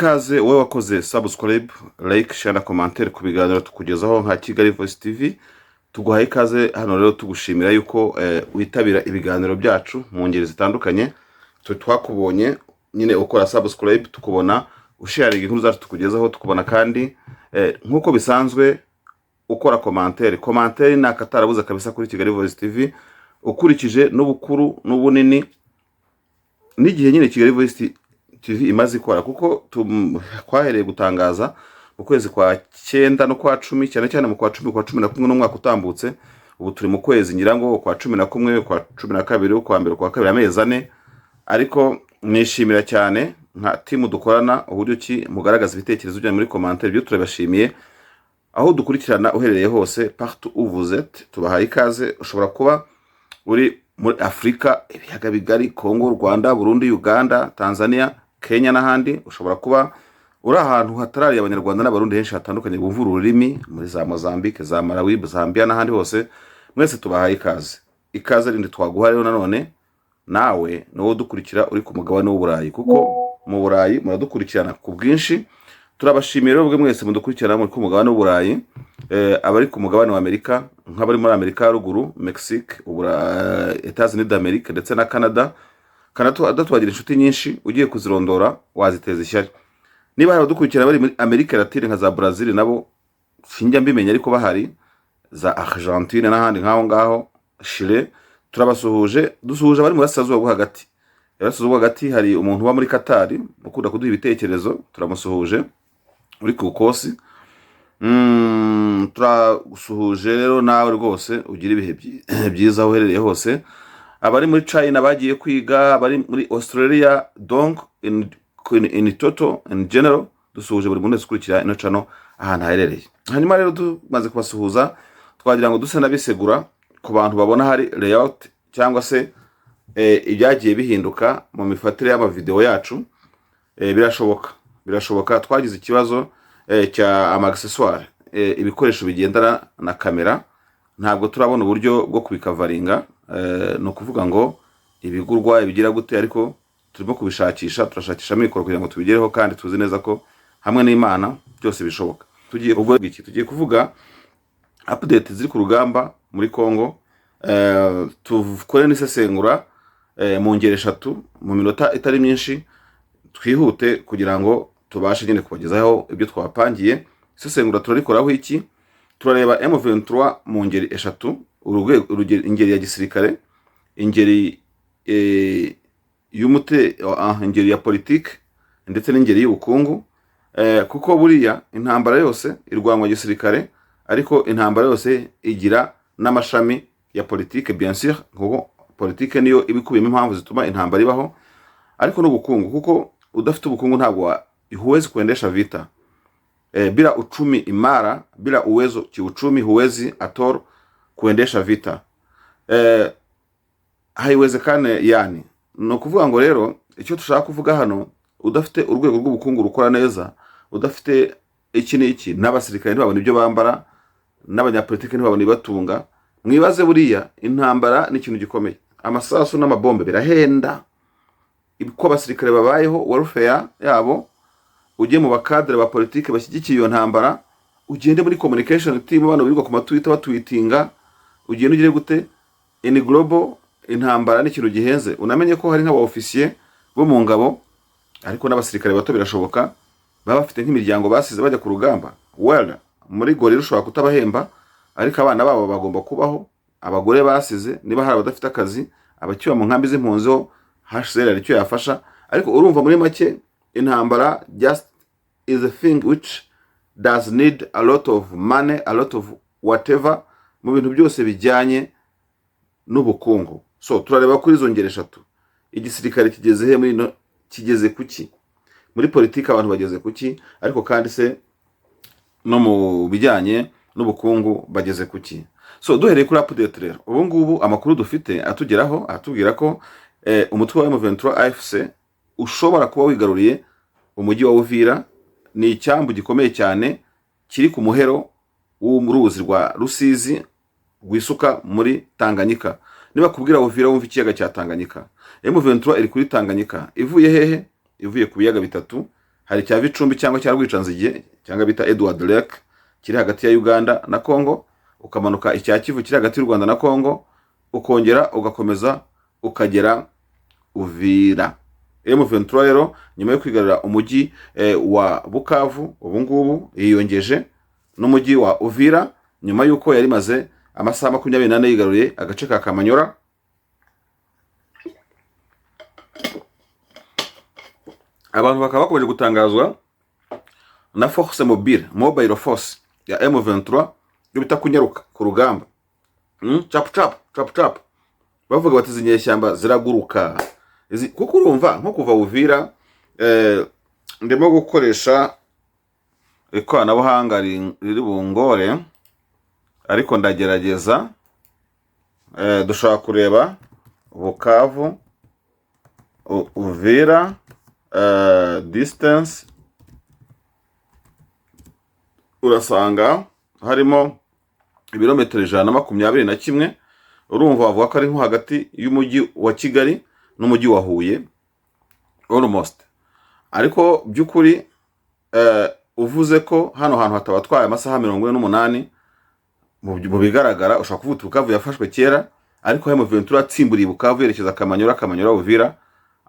Ikaze wowe wakoze subscribe, like, share na commentaire ku biganiro tukugezaho nka Kigali Voice TV. Tuguhaye ikaze hano rero, tugushimira yuko witabira ibiganiro byacu mu ngeri zitandukanye. Twe twakubonye nyine ukora subscribe, tukubona usharinga inkuru zacu tukugezaho, tukubona kandi nk'uko bisanzwe ukora commentaire. Commentaire ni akatarabuze kabisa kuri Kigali Voice TV, ukurikije n'ubukuru n'ubunini n'igihe nyine Kigali Voice TV imaze ikora, kuko twahereye gutangaza mu kwezi kwa cyenda no kwa 10, cyane cyane mu kwa 10, kwa 11 n'umwaka utambutse. Ubu turi mu kwezi ngira ngo kwa 11, kwa 12, ukwa mbere, kwa kabiri, amezi 4. Ariko nishimira cyane nka team dukorana uburyo ki mugaragaza ibitekerezo byanyu muri commentaire. Ibyo turabashimiye. Aho dukurikirana uherereye hose, partout où vous êtes, tubahaye ikaze. Ushobora kuba uri muri Afurika, ibiyaga bigari, Kongo, Rwanda, Burundi, Uganda, Tanzania, Kenya n'ahandi. Ushobora kuba uri ahantu hatarariye Abanyarwanda n'Abarundi henshi hatandukanye bumva ururimi, muri za Mozambique, za Malawi, Zambia n'ahandi hose. Mwese tubahaye ikaze. Ikaze rindi twaguha rero nanone nawe ni wowe udukurikira uri ku mugabane w'Uburayi, kuko mu Burayi muradukurikirana ku bwinshi. Turabashimiye rero bwe mwese mudukurikirana muri ku mugabane w'Uburayi, abari ku mugabane wa Amerika, nk'abari muri Amerika ya Ruguru, Mexique, Etats-Unis d'Amerique ndetse na Canada. Canada tubagira inshuti nyinshi, ugiye kuzirondora waziteza ishyari. Niba hari abadukurikira bari muri Amerika Latine nka za Brazil, nabo sinjya mbimenya ariko bahari, za Argentine n'ahandi nk'aho ngaho, Chile, turabasuhuje. Dusuhuje abari mu burasirazuba bwo hagati. Iburasirazuba bwo hagati hari umuntu uba muri Katari ukunda kuduha ibitekerezo, turamusuhuje, uri ku kosi. Turagusuhuje rero nawe rwose, ugira ibihe byiza aho uherereye hose. Abari muri China bagiye kwiga, abari muri Australia, donc in total, in general, dusuhuje buri muntu wese ukurikira ino channel ahantu aherereye. Hanyuma rero tumaze kubasuhuza, twagira ngo duse n'abisegura ku bantu babona hari layout cyangwa se ibyagiye bihinduka mu mifatire y'amavideo yacu. Birashoboka twagize ikibazo cya ama accessoire, ibikoresho bigendana na kamera. Ntabwo turabona uburyo bwo kubikavaringa, ni ukuvuga ngo ibigurwa ibigira gute, ariko turimo kubishakisha, turashakisha amikoro kugira ngo tubigereho, kandi tuzi neza ko hamwe n'Imana byose bishoboka. Tugiye kuvuga iki? Tugiye kuvuga update ziri ku rugamba muri Congo, tukore n'isesengura mu ngeri eshatu mu minota itari myinshi, twihute kugira ngo tubashe nyine kubagezaho ibyo twapangiye. Isesengura turarikoraho iki? Turareba M23 mu ngeri eshatu: ingeri ya gisirikare, ingeri ingeri ya politike ndetse n'ingeri y'ubukungu, kuko buriya intambara yose irwanwa gisirikare, ariko intambara yose igira n'amashami ya politike, bien sûr, kuko politike niyo iba ikubiyemo impamvu zituma intambara ibaho, ariko n'ubukungu, kuko udafite ubukungu ntabwo huwezi kuendesha vita. Bila uchumi imara, bila uwezo kiuchumi, huwezi at all kuendesha vita, haiwezekane. Yani ni ukuvuga ngo rero icyo dushaka kuvuga hano, udafite urwego rw'ubukungu rukora neza, udafite iki n'iki, n'abasirikare ntibabona ibyo bambara, n'abanyapolitiki ntibabona ibibatunga. Mwibaze, buriya intambara ni ikintu gikomeye, amasasu n'amabombe birahenda, uko abasirikare babayeho, welfare yabo, ujye mu bakadere ba politiki bashyigikiye iyo ntambara, ugende muri communication team, bano birirwa ku ma Twitter batwitinga, ugende ugire gute. In global, intambara ni ikintu gihenze. Unamenye ko hari nk'aba ofisiye bo mu ngabo, ariko n'abasirikare bato birashoboka, baba bafite nk'imiryango basize bajya ku rugamba. Well, muri gorira ushobora kutabahemba, ariko abana babo bagomba kubaho, abagore basize, niba hari abadafite akazi, abakiba mu nkambi z'impunzi ho HCR hari icyo yafasha. Ariko urumva muri make intambara just is a thing which does need a lot of money, a lot of whatever, mu bintu byose bijyanye n'ubukungu. So turareba kuri izo ngeri eshatu: igisirikare kigeze he muri ino, kigeze kuki muri politiki, abantu bageze kuki, ariko kandi se no mu bijyanye n'ubukungu bageze kuki? So duhereye kuri update rero, ubu ngubu amakuru dufite atugeraho atubwira ko umutwe wa M23 AFC ushobora kuba wigaruriye umujyi wa Uvira. Ni icyambu gikomeye cyane kiri ku muhero w'uruzi rwa Rusizi rwisuka muri Tanganyika. Niba kubwira Uvira, wumva ikiyaga cya Tanganyika. M23 iri kuri Tanganyika. Ivuye hehe? Ivuye ku biyaga bitatu. Hari icya Bicumbi cyangwa cya Rwicanzige, cyangwa bita Edward Lake, kiri hagati ya Uganda na Congo, ukamanuka icya Kivu kiri hagati y'u Rwanda na Congo, ukongera ugakomeza ukagera Uvira. M23 rero, nyuma yo kwigarurira umujyi wa Bukavu, ubu ngubu yiyongeje n'umujyi wa Uvira, nyuma y'uko yari imaze amasaha 24 yigaruriye agace ka Kamanyora. Abantu bakaba bakomeje gutangazwa na force mobile, mobile force ya M23, yo bita kunyaruka ku rugamba, Chapu chapu chapu chapu. Bavuga bati izi nyeshyamba ziraguruka. Kuko urumva nko kuva Uvira, ndimo gukoresha ikoranabuhanga riri bungore, ariko ndagerageza. Dushobora kureba Bukavu Uvira distance, urasanga harimo ibirometero 121. Urumva bavuga ko ari nko hagati y'umujyi wa Kigali n'umujyi wa Huye almost. Ariko by'ukuri, uvuze ko hano hantu hatabatwaye amasaha 48, mu bigaragara ushobora kuvuga uti Bukavu yafashwe kera, ariko M23 yatsimburiye Bukavu yerekeza Kamanyora, Kamanyora Uvira.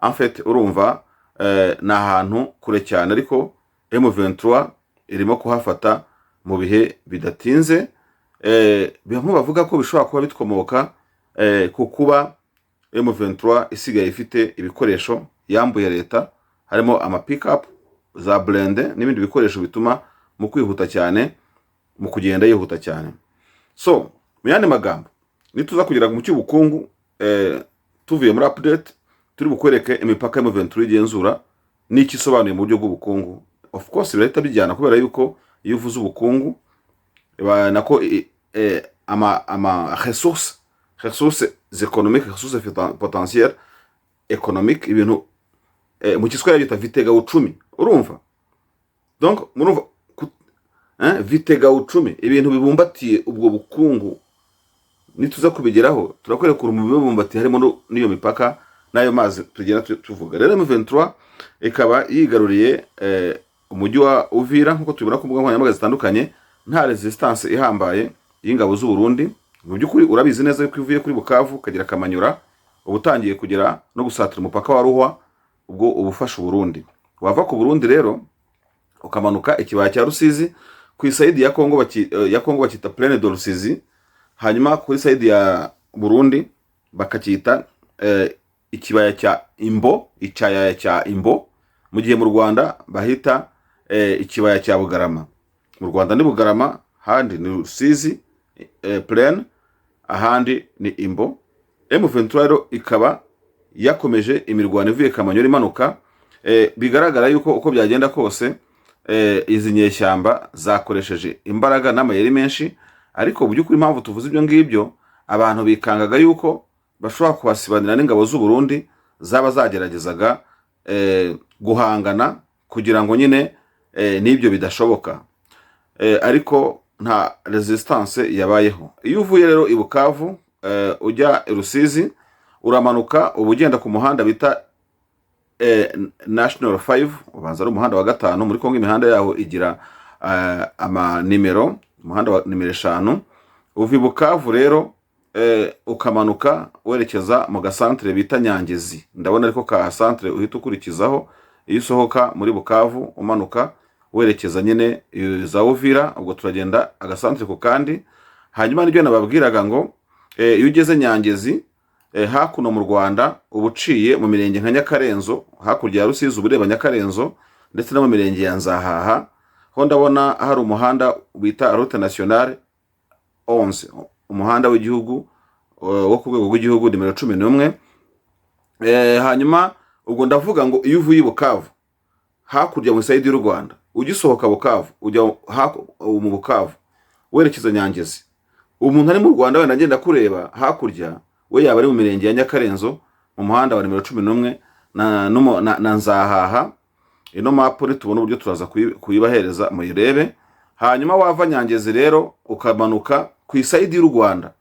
En fait urumva ni ahantu kure cyane, ariko M23 irimo kuhafata mu bihe bidatinze. Bamwe bavuga ko bishobora kuba bikomoka ku kuba M23 isigaye ifite ibikoresho yambuye leta, harimo ama pick-up, za blindé n'ibindi bikoresho bituma mu kwihuta cyane, mu kugenda yihuta cyane. So mu yandi magambo, nituza kugera mu cy'ubukungu, tuvuye muri update, turi bukwereke imipaka ya M23 igenzura n'icyo isobanuye mu buryo bw'ubukungu. Of course birahita bijyana, kubera yuko iyo uvuze ubukungu, nako ama ressources économiques, ressources potentielles économiques, ibintu mu Kiswahili bita vitega uchumi. Urumva donc murumva vitega uchumi, ibintu bibumbatiye ubwo bukungu. Nituza kubigeraho turakwereka ukuntu mu bibumbatiye harimo n'iyo mipaka n'ayo mazi tugenda tuvuga. Rero M23 ikaba yigaruriye umujyi wa Uvira, nk'uko tubibona ku mbuga nkoranyambaga zitandukanye, nta resistance ihambaye y'ingabo z'u Burundi. Mu by'ukuri urabizi neza yuko uvuye kuri Bukavu ukagera Kamanyura, uba utangiye kugera no gusatira umupaka wa Ruhwa, ubwo uba ufashe Uburundi. Wava ku Burundi rero ukamanuka ikibaya cya Rusizi ku i side ya Kongo, ya Kongo bakita Plaine de Rusizi, hanyuma kuri side ya Burundi bakacyita ikibaya cya Imbo, icyaya cya Imbo, mu gihe mu Rwanda bahita ikibaya cya Bugarama. Mu Rwanda ni Bugarama, ahandi ni Rusizi Plaine, ahandi ni Imbo. M23 rero ikaba yakomeje imirwano ivuye Kamanyora imanuka. Bigaragara yuko uko byagenda kose, izi nyeshyamba zakoresheje imbaraga n'amayeri menshi. Ariko mu by'ukuri impamvu tuvuze ibyo ngibyo, abantu bikangaga yuko bashobora kubasibanira n'ingabo z'u Burundi zaba zageragezaga guhangana kugira ngo nyine n'ibyo bidashoboka. Ariko nta resistance yabayeho. Iyo uvuye rero i Bukavu ujya i Rusizi, uramanuka, uba ugenda ku muhanda bita National 5, ubanza ari umuhanda wa 5. Muri Kongo imihanda yaho igira amanimero, umuhanda wa nimero 5. Uva i Bukavu rero ukamanuka werekeza mu gasantere bita Nyangezi. Ndabona ariko ka santere uhita ukurikizaho iyo usohoka muri Bukavu umanuka werekeza nyine za Uvira. Ubwo turagenda agasantere ku kandi. Hanyuma nibyo nababwiraga ngo iyo ugeze Nyangezi, hakuno mu Rwanda uba uciye mu mirenge nka Nyakarenzo, hakurya ya Rusizi uba ureba Nyakarenzo, ndetse no mu mirenge ya Nzahaha. Ho ndabona hari umuhanda bita Route Nationale 11, umuhanda w'igihugu wo ku rwego rw'igihugu nimero 11. Hanyuma ubwo ndavuga ngo iyo uvuye i Bukavu hakurya mu side y'u Rwanda, ugisohoka Bukavu ujya mu Bukavu werekeza Nyangezi, umuntu ari mu Rwanda wenda agenda kureba hakurya, we yaba ari mu mirenge ya Nyakarenzo mu muhanda wa nimero 11 na Nzahaha. Ino mapu nitubona uburyo turaza kuyibahereza muyirebe. Hanyuma wava Nyangezi rero ukamanuka ku i side y'u Rwanda,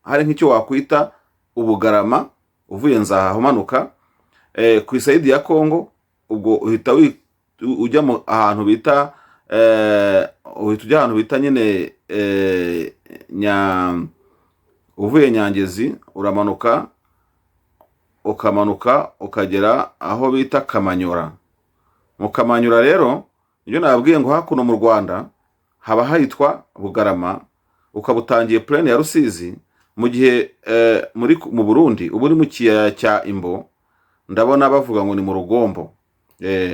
hari nk'icyo wakwita Ubugarama, uvuye Nzahaha umanuka ku i side ya Kongo, ubwo uhita ujya mu ahantu bita uhita ujya ahantu bita nyine uvuye Nyangezi uramanuka, ukamanuka ukagera aho bita Kamanyura. Mu Kamanyura rero nibyo nababwiye ngo hakuno mu Rwanda haba hitwa Bugarama, ukaba utangiye plaine ya Rusizi, mu gihe mu Burundi uba uri mu kiyaya cya Imbo. Ndabona bavuga ngo ni mu Rugombo,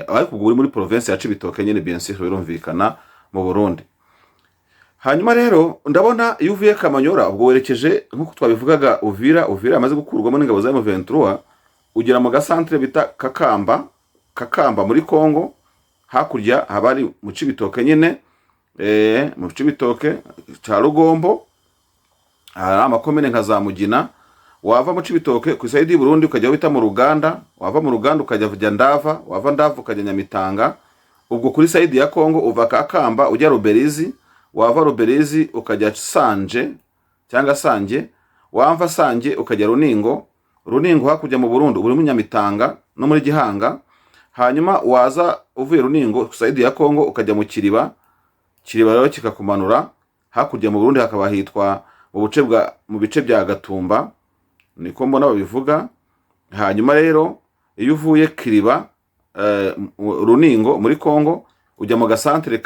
ariko ubwo uri muri province ya Cibitoke nyine, bien sûr, birumvikana, mu Burundi. Hanyuma rero ndabona iyo uvuye Kamanyora, ubwo werekeje nk'uko twabivugaga Uvira. Uvira yamaze gukurwamo n'ingabo za M23. Ugera mu gasantere bita Kakamba, Kakamba muri Congo, hakurya haba ari mu Cibitoke nyine, mu Cibitoke cya Rugombo, hari amakomine nka za Mugina. Wava mu Cibitoke ku side y'u Burundi ukajya aho bita mu Ruganda, wava mu Ruganda ukajya kujya Ndava, wava Ndava ukajya Nyamitanga. Ubwo kuri side ya Congo uva Kakamba ujya Ruberizi, wava Ruberizi ukajya Sanje cyangwa Sange, wava Sange ukajya Runingo. Runingo hakurya mu Burundi uri muri Nyamitanga no muri Gihanga. Hanyuma waza uvuye Runingo ku side ya Congo ukajya mu Kiriba. Kiriba rero kikakumanura hakurya mu Burundi, hakaba hitwa mu buce bwa mu bice bya Gatumba, niko mbona babivuga. Hanyuma rero iyo uvuye Kiriba, Runingo muri Congo, ujya mu gasantere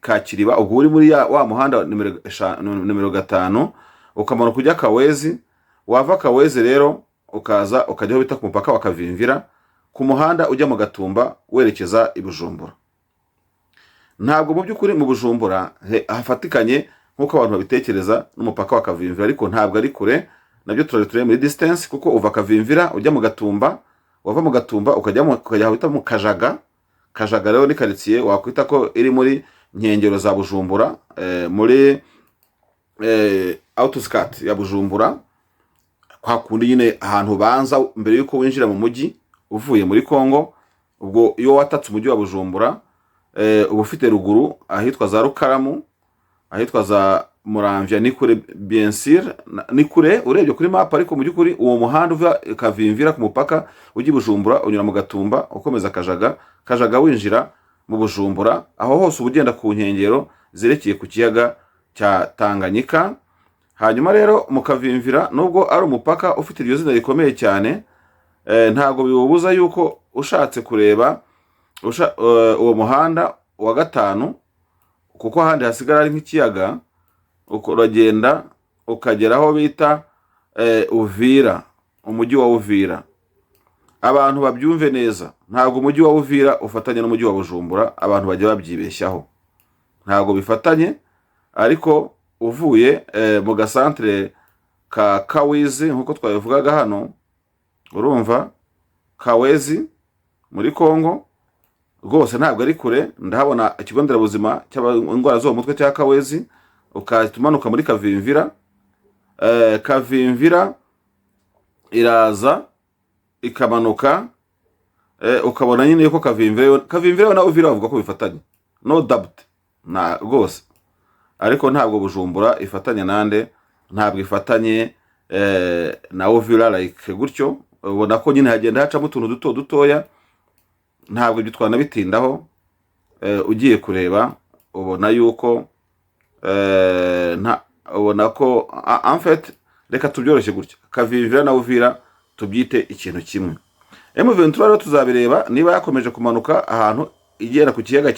ka Kiriba, ubwo uri muri wa muhanda nimero 5, ukamanuka ujya Kawezi. Wava Kawezi rero ukaza ukajya aho bita ku mupaka wa Kavimvira, ku muhanda ujya mu Gatumba werekeza i Bujumbura. Ntabwo mu by'ukuri mu Bujumbura hafatikanye nk'uko abantu babitekereza n'umupaka wa Kavimvira, ariko ntabwo ari kure nabyo, turari turebe muri distance, kuko uva Kavimvira ujya mu Gatumba, wava mu Gatumba ukajya aho bita mu Kajaga. Kajaga rero ni karitsiye wakwita ko iri muri nkengero za Bujumbura, muri outskirt ya Bujumbura, kwa kundi nyine ahantu ubanza mbere y'uko winjira mu mujyi uvuye muri Congo. Ubwo iyo watatse umujyi wa Bujumbura, uba ufite ruguru ahitwa za Rukaramu, ahitwa za Muramvya. Ni kure, bien sûr, ni kure urebye kuri map, ariko mu by'ukuri uwo muhanda uva Kavimvira ku mupaka ujya i Bujumbura unyura mu Gatumba, ukomeza Kajaga, Kajaga winjira mu Bujumbura. Aho hose uba ugenda ku nkengero zerekeye ku kiyaga cya Tanganyika. Hanyuma rero mu Kavimvira, nubwo ari umupaka ufite iryo zina rikomeye cyane, ntabwo biwubuza yuko ushatse kureba uwo muhanda wa 5, kuko ahandi hasigara ari nk'ikiyaga, uragenda ukagera aho bita Uvira, umujyi wa Uvira. Abantu babyumve neza, ntabwo umujyi wa Uvira ufatanye n'umujyi wa Bujumbura, abantu bajya babyibeshyaho, ntabwo bifatanye. Ariko uvuye mu gasantere ka Kawizi nk'uko twabivugaga hano, urumva Kawezi muri Congo rwose ntabwo ari kure, ndahabona ikigo nderabuzima cy'indwara zo mu mutwe cya Kawezi, ukahita umanuka muri Kavimvira. Kavimvira iraza ikamanuka, ukabona nyine yuko Kavimvira na Uvira bavuga ko bifatanye, no doubt na rwose, ariko ntabwo Bujumbura ifatanye nande, ntabwo ifatanye na Uvira like gutyo. Ubona ko nyine hagenda hacamo utuntu duto dutoya, ntabwo ibyo twanabitindaho. Ugiye kureba ubona yuko ubona ko en fait reka tubyoroshye gutya, Kavimvira na Uvira tubyite ikintu kimwe. M23 rero tuzabireba niba yakomeje kumanuka ahantu igera ku kiyaga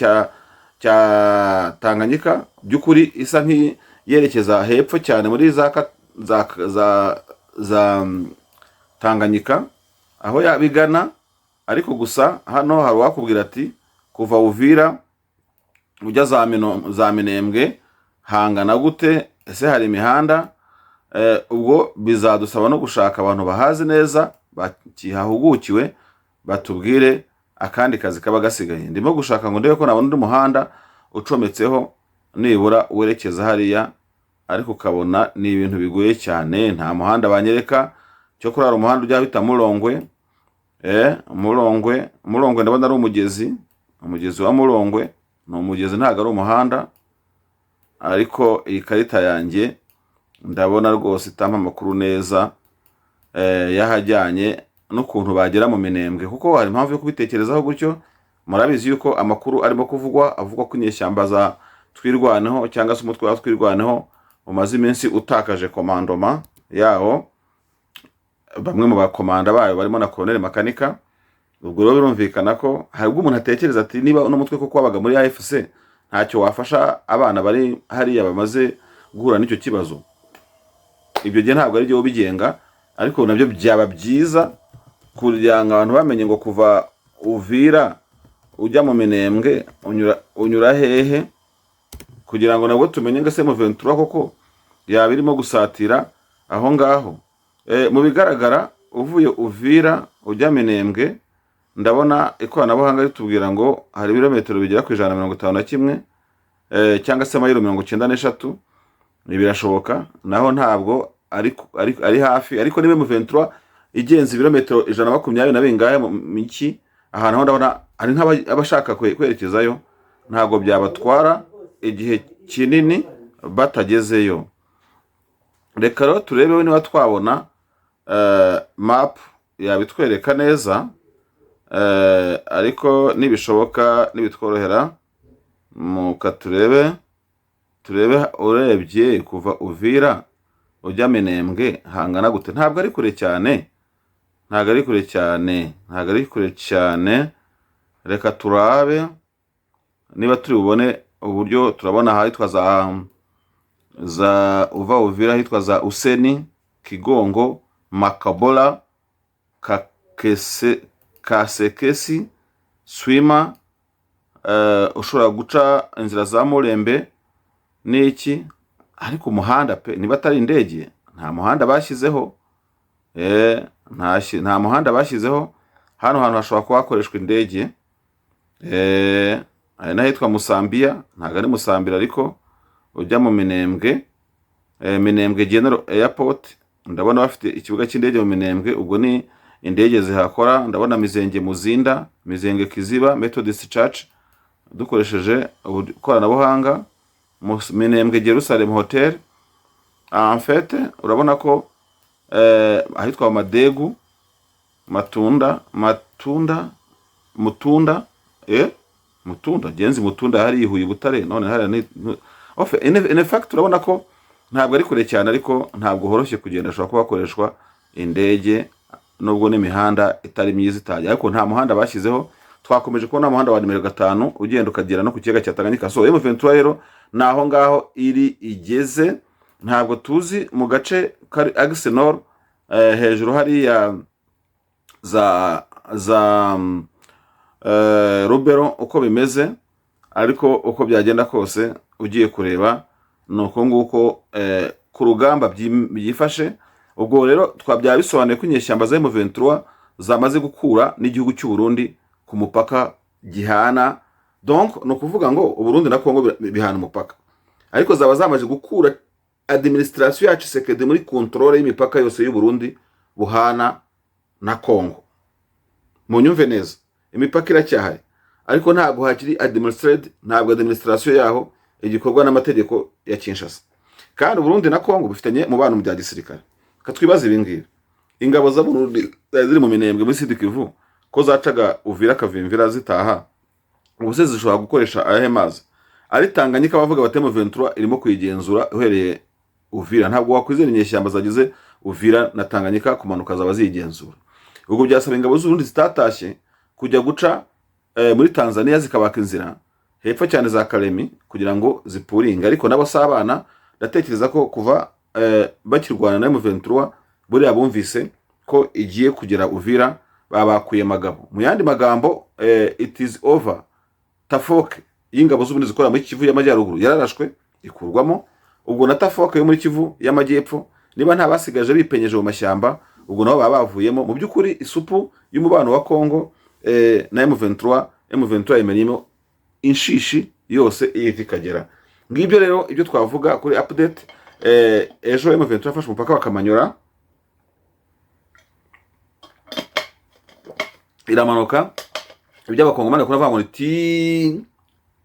cya Tanganyika, by'ukuri isa nk'iyerekeza hepfo cyane muri za Tanganyika aho yabigana. Ariko gusa hano hari uwakubwira ati kuva Uvira ujya za Minembwe hangana gute? Ese hari imihanda? Ubwo bizadusaba no gushaka abantu bahazi neza, bakihahugukiwe, batubwire akandi kazi kaba gasigaye. Ndimo gushaka ngo ndebe ko nabona undi muhanda ucometseho nibura werekeza hariya, ariko ukabona ni ibintu bigoye cyane, nta muhanda banyereka. Cyo kurara umuhanda ujya bita Murongwe, Murongwe, Murongwe ndabona ari umugezi, umugezi wa Murongwe ni umugezi, ntabwo ari umuhanda. Ariko iyi karita yanjye ndabona rwose itampa amakuru neza y'ahajyanye n'ukuntu bagera mu Minembwe, kuko hari impamvu yo kubitekerezaho gutyo. Murabizi yuko amakuru arimo kuvugwa avugwa ko inyeshyamba za Twirwaneho cyangwa se umutwe wa Twirwaneho umaze iminsi utakaje commandement yawo, bamwe mu bakomanda bayo barimo na Colonel Makanika. Ubwo rero birumvikana ko hari ubwo umuntu atekereza ati niba uno mutwe koko wabaga muri AFC, ntacyo wafasha abana bari hariya bamaze guhura n'icyo kibazo. Ibyo gihe ntabwo ari byo ubigenga, ariko nabyo byaba byiza kugira ngo abantu bamenye ngo kuva Uvira ujya mu Minembwe unyura hehe, kugira ngo nabwo tumenye ngo ese M23 koko yaba irimo gusatira aho ngaho. Mu bigaragara, uvuye Uvira ujya Minembwe, ndabona ikoranabuhanga ritubwira ngo hari ibirometero bigera ku 151, cyangwa se mayiro 93. Birashoboka naho ntabwo ari hafi, ariko niba M23 igenza ibirometero 120 na bingahe mu miki ahantu ho, ndabona hari nk'abashaka kwerekezayo, ntabwo byabatwara igihe kinini batagezeyo. Reka rero turebe niba twabona map yabitwereka neza, ariko nibishoboka nibitworohera muka turebe. Urebye kuva Uvira ujya Minembwe hangana gute? Ntabwo ari kure cyane, ntabwo ari kure cyane, ntabwo ari kure cyane. Reka turabe niba turi bubone uburyo. Turabona ahitwa za uva Uvira, ahitwa za Useni, Kigongo, Makabola, Kakese, Kasekesi, Swima, ushobora guca inzira za Murembe n'iki, ariko umuhanda pe, niba atari indege, nta muhanda bashyizeho. Nta muhanda bashyizeho. Hano hantu hashobora kuba hakoreshwa indege. Hari n'ahitwa Musambiya, ntabwo ari Musambira, ariko ujya mu Minembwe, Minembwe General Airport, ndabona bafite ikibuga cy'indege mu Minembwe, ubwo ni indege zihakora. Ndabona Mizenge, Muzinda, Mizenge, Kiziba Methodist Church. Dukoresheje ikoranabuhanga, Minembwe Jerusalem Hotel, en fait urabona ko ahitwa Madegu, Matunda, Matunda, Mutunda, Mutunda genzi, Mutunda hari Huye, Butare, none hari ni in fact urabona ko ntabwo ari kure cyane, ariko ntabwo horoshye kugenda. Ashobora kuba hakoreshwa indege nubwo n'imihanda itari myiza itajya, ariko nta muhanda bashyizeho. Twakomeje kubona umuhanda wa nimero 5 ugenda ukagera no ku kiyaga cya Tanganyika. So M23 rero ni aho ngaho iri igeze. Ntabwo tuzi mu gace kari axe nord, hejuru hariya za Rubero uko bimeze, ariko uko byagenda kose ugiye kureba ni uko nguko ku rugamba byifashe. Ubwo rero byaba bisobanuye ko inyeshyamba za M23 zamaze gukura n'igihugu cy'u Burundi ku mupaka gihana. Donc ni ukuvuga ngo u Burundi na Congo bihana umupaka, ariko zaba zamaze gukura administration ya Tshisekedi muri contrôle y'imipaka yose y'u Burundi buhana na Congo. Munyumve neza, imipaka iracyahari, ariko ntabwo hakiri administrated, ntabwo administration yaho igikorwa n'amategeko ya Kinshasa. Kandi Burundi na Congo bifitanye umubano mu bya gisirikare. Ka twibaze ibi ngibi: ingabo za Burundi zari ziri mu Minembwe muri Sud Kivu, ko zacaga Uvira Kavimvira zitaha, ubu se zishobora gukoresha ayahe mazi? Ari Tanganyika bavuga bati M23 irimo kuyigenzura uhereye Uvira, ntabwo wakwizera inyeshyamba zagize Uvira na Tanganyika kumanuka zaba ziyigenzura. Ubwo byasaba ingabo z'Uburundi zitatashye kujya guca muri Tanzania, zikabaka inzira hepfo cyane za Kalemi kugira ngo zipuringe. Ariko nabo si abana, ndatekereza ko kuva bakirwana na M23, buriya bumvise ko igiye kugera Uvira, babakuye magabo. Mu yandi magambo, it is over. TAFOC y'ingabo z'Uburundi zikorera muri Kivu y'Amajyaruguru yararashwe ikurwamo. Ubwo na TAFOC yo muri Kivu y'Amajyepfo, niba nta basigaje bipenyeje mu mashyamba, ubwo nabo baba bavuyemo. Mu by'ukuri isupu y'umubano wa Congo na M23, M23 yemenyemo inshishi yose iva ikagera. Ngibyo rero ibyo twavuga kuri update. Ejo M23 yafashe umupaka wa Kamanyora iramanuka. Ibyo Abakongomani bakunda kuvuga ngo ni ti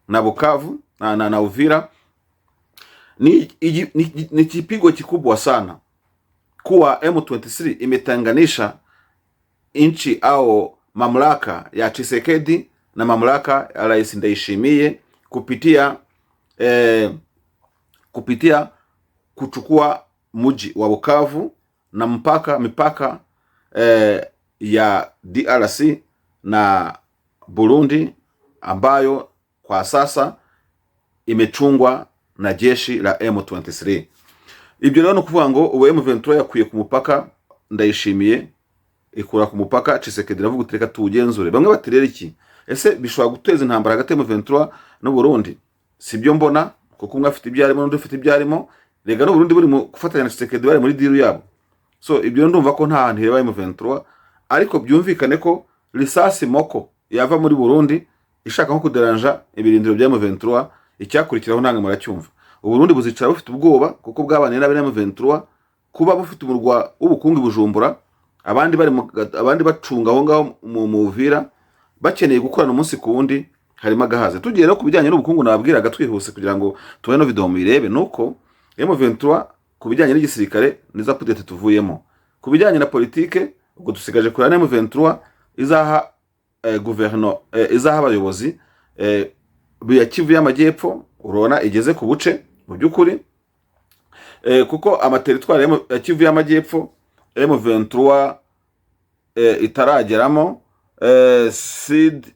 na Bukavu na Uvira ni kipigo kikubwa sana kuwa M23 imetenganisha nchi au mamlaka ya Tshisekedi. na mamlaka ya Rais Ndayishimiye kupitia kuchukua mji wa Bukavu na mipaka ya DRC na Burundi ambayo kwa sasa imechungwa na jeshi la M23. Ibyo rero ni ukuvuga ngo ubu M23 yakuye ku mupaka Ndayishimiye, ikura ku mupaka Tshisekedi, iravuga uti: "Reka tuwugenzure." Bamwe bati: "Rero iki ese bishobora guteza intambara hagati ya M23 n'u Burundi?" Sibyo mbona, kuko umwe afite ibyo arimo n'undi afite ibyo arimo. Rega n'u Burundi buri mu gufatanya na Tshisekedi, bari muri deal yabo. So ibyo ndumva ko nta hantu ireba M23, ariko byumvikane ko risasi moko yava muri Burundi ishaka nko kuderanja ibirindiro bya M23, icyakurikiraho ntabwo muracyumva. Uburundi buzicara bufite ubwoba kuko bwabaniye nabi na M23, kuba bufite umurwa w'ubukungu i Bujumbura, abandi bacunga aho ngaho mu Uvira, bakeneye gukorana umunsi ku wundi, harimo agahaze. Tugiye rero ku bijyanye n'ubukungu nababwiraga twihuse kugira ngo tubone no video muyirebe, nuko M23 ku bijyanye n'igisirikare niza update tuvuyemo. Ku bijyanye na politike, ubwo dusigaje kureba na M23 izaha izaha abayobozi ya Kivu y'Amajyepfo. Urabona igeze ku buce mu by'ukuri, kuko amateritwari ya Kivu y'Amajyepfo M23 itarageramo, Sud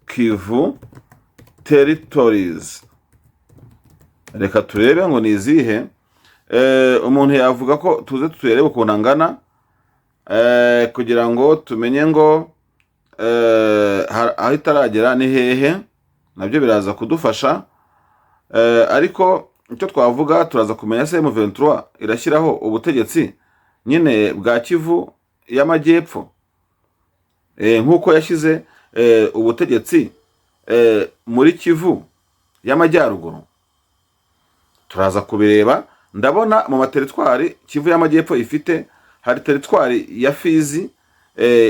Kivu territories, reka turebe ngo ni izihe. Umuntu yavuga ko tuze tuyarebe ukuntu angana, kugira ngo tumenye ngo aho itaragera ni hehe, nabyo biraza kudufasha. Ariko icyo twavuga, turaza kumenya se M23 irashyiraho ubutegetsi nyine bwa Kivu y'Amajyepfo, nk'uko yashyize ubutegetsi muri Kivu y'Amajyaruguru. Turaza kubireba. Ndabona mu materitwari Kivu y'Amajyepfo ifite, hari teritwari ya Fizi,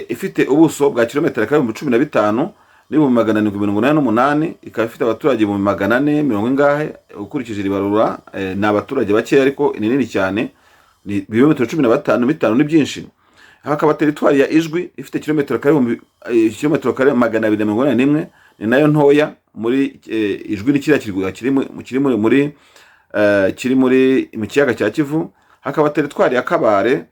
ifite ubuso bwa kilometero kare 15,788, ikaba ifite abaturage 400,000 mirongo ingahe ukurikije iri barura. Ni abaturage bakeya ariko ni nini cyane, ni ibirometero cumi na batanu bitanu, ni byinshi. Hakaba teritwari ya Ijwi ifite kilometero kare 281, ni nayo ntoya muri Ijwi. Ni kiriya kirwa kiri muri mu kiyaga cya Kivu. Hakaba teritwari ya Kabare,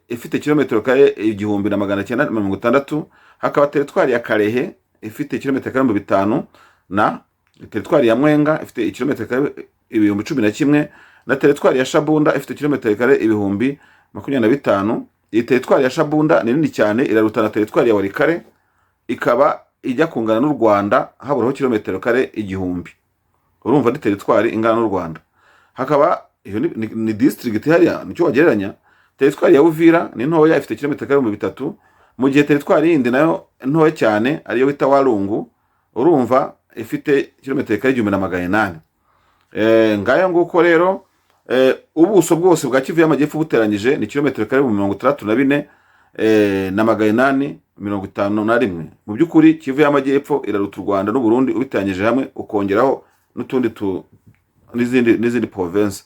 ifite kilometero kare 1,960. Hakaba teritwari ya Kalehe ifite kilometero kare 5,000, na teritwari ya Mwenga ifite kilometero kare 11,000, na teritwari ya Shabunda ifite kilometero kare 25,000. Iyi teritwari ya Shabunda ni nini cyane, iraruta na teritwari ya Walikale, ikaba ijya kungana n'u Rwanda, haburaho kilometero kare 1,000. Urumva ni teritwari ingana n'u Rwanda. Hakaba iyo ni district hariya, nicyo wagereranya. Teritwari ya Uvira ni ntoya, ifite kilometero kare 3,000, mu gihe teritwari yindi nayo ntoya cyane ariyo bita Walungu, urumva ifite kilometero kare 1,800. Ngayo nguko rero, ubuso bwose bwa Kivu y'Amajyepfo buteranyije ni kilometero kare 64 na 851. Mu by'ukuri Kivu y'Amajyepfo iraruta u Rwanda n'u Burundi ubiteranyije hamwe, ukongeraho n'utundi tu n'izindi province.